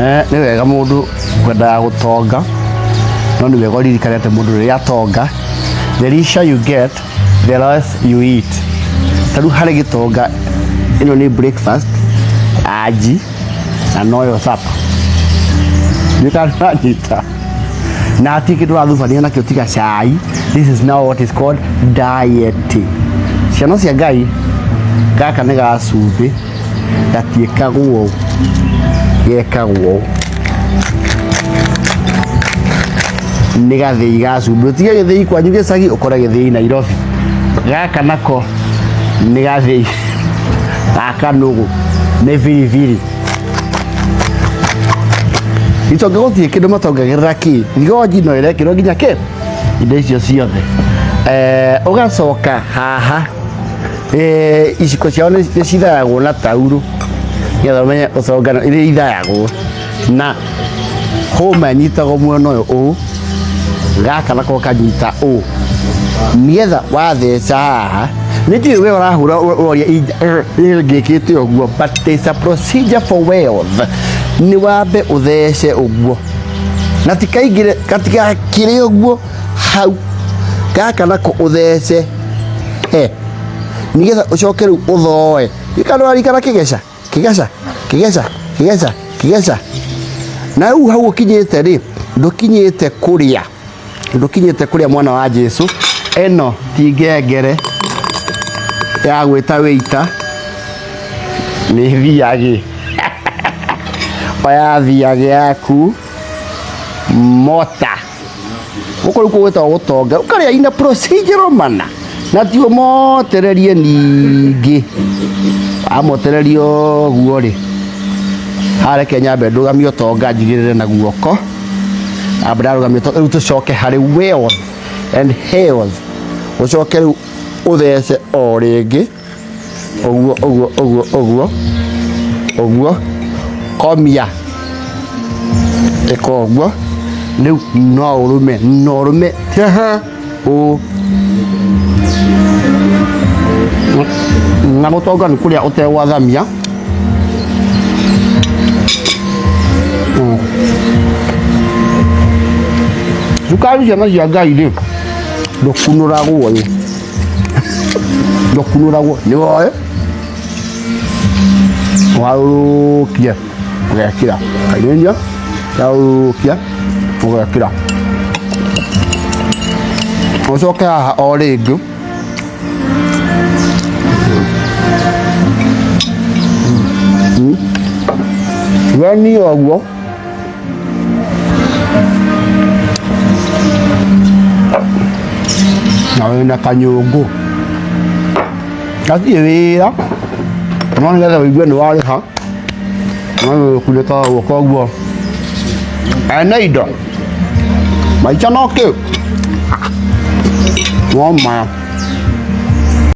Nĩ wega mũndũ kwendaga gũtonga, no nĩ wega ũririkane atĩ mũndũ rĩrĩa atonga, the richer you get, the less you eat. Ta rĩu harĩ gĩtonga, ĩno nĩ breakfast, anji, na noyo supper. Ndiũĩ kana nĩũranyita. Na hatirĩ kĩndũ ũrathubania nakĩo tiga cai. This is now what is called dieting. Ciana cia Ngai, gaka nĩ gacumbĩ. Gatiĩkagwo ũũ, gekagwo ũũ. Nĩ gathĩi ga cumbĩ. Ũtige gĩthĩi kwanyu gĩcagi ũkore gĩthĩi Nairobi. Gaka nako nĩ gathĩi ga kanũgũ, nĩ biribiri. Itonga gũtirĩ kĩndũ matongagĩrĩra kĩ, thigonji no ĩrekĩrwo nginya kĩ, indo icio ciothe. Ũgacoka haha iciko ciao nĩ cithayagwo na taurũ nĩgetha ũmenye ũtonga iria ithayagwo na hũma ĩnyitagwo mwena ũyũ ũũ, gaka nako kanyita ũũ, nĩgetha watheca haha, nĩ njũĩ we ũrahũra ũroria ngĩkĩte ũguo, but there's a procedure for wealth. Nĩ wambe ũthece ũguo na ti kaingĩre gatigakĩre ũguo hau, gaka nako ũthece he nĩgetha ũcoke rĩu ũthoe gĩkana ũrarikana kĩgeca kĩgeca kĩgeca kĩgeca kĩgeca na rĩu hau ũkinyĩte rĩ, ndũkinyĩte kũrĩa, ndũkinyĩte kũrĩa mwana wa Jesu. Ĩno ti ngengere ya gwĩta wĩita, nĩ thiagĩ. Oya thiagĩ yaku mota. Gũkũ rĩu gwĩtagwo gũtonga, ũkarĩa ina procedural manner na ti ũmotererie ningĩ. Wamotereria ũguo rĩ, haha reke nyambe ndũgamie ũtonga njigĩrĩre na guoko. Amba ndarũgamia ũtonga, rĩu tũcoke harĩ wealth and health. Ũcoke rĩu ũthece o rĩngĩ. Ũguo ũguo ũguo ũguo ũguo, komia ĩka ũguo. Rĩu no ũrũme, no ũrũme hehe ũũ. Na gũtonga nĩ kũrĩa ũtegwathamia. Cukari ciana cia Ngai rĩ, ndũkunũragwo ĩ. Ndũkunũragwo nĩ woe ũharũrũkie ũgekĩra kairĩria, ũharũrũkia ũgekĩra, ũcoke haha o rĩngĩ. Weni ũguo. Na wĩna kanyũngũ gatirĩ wĩra, no nĩgetha ũigue nĩ warĩha no gũkunĩka ũguo. Koguo ene indo maica no kĩ no maya.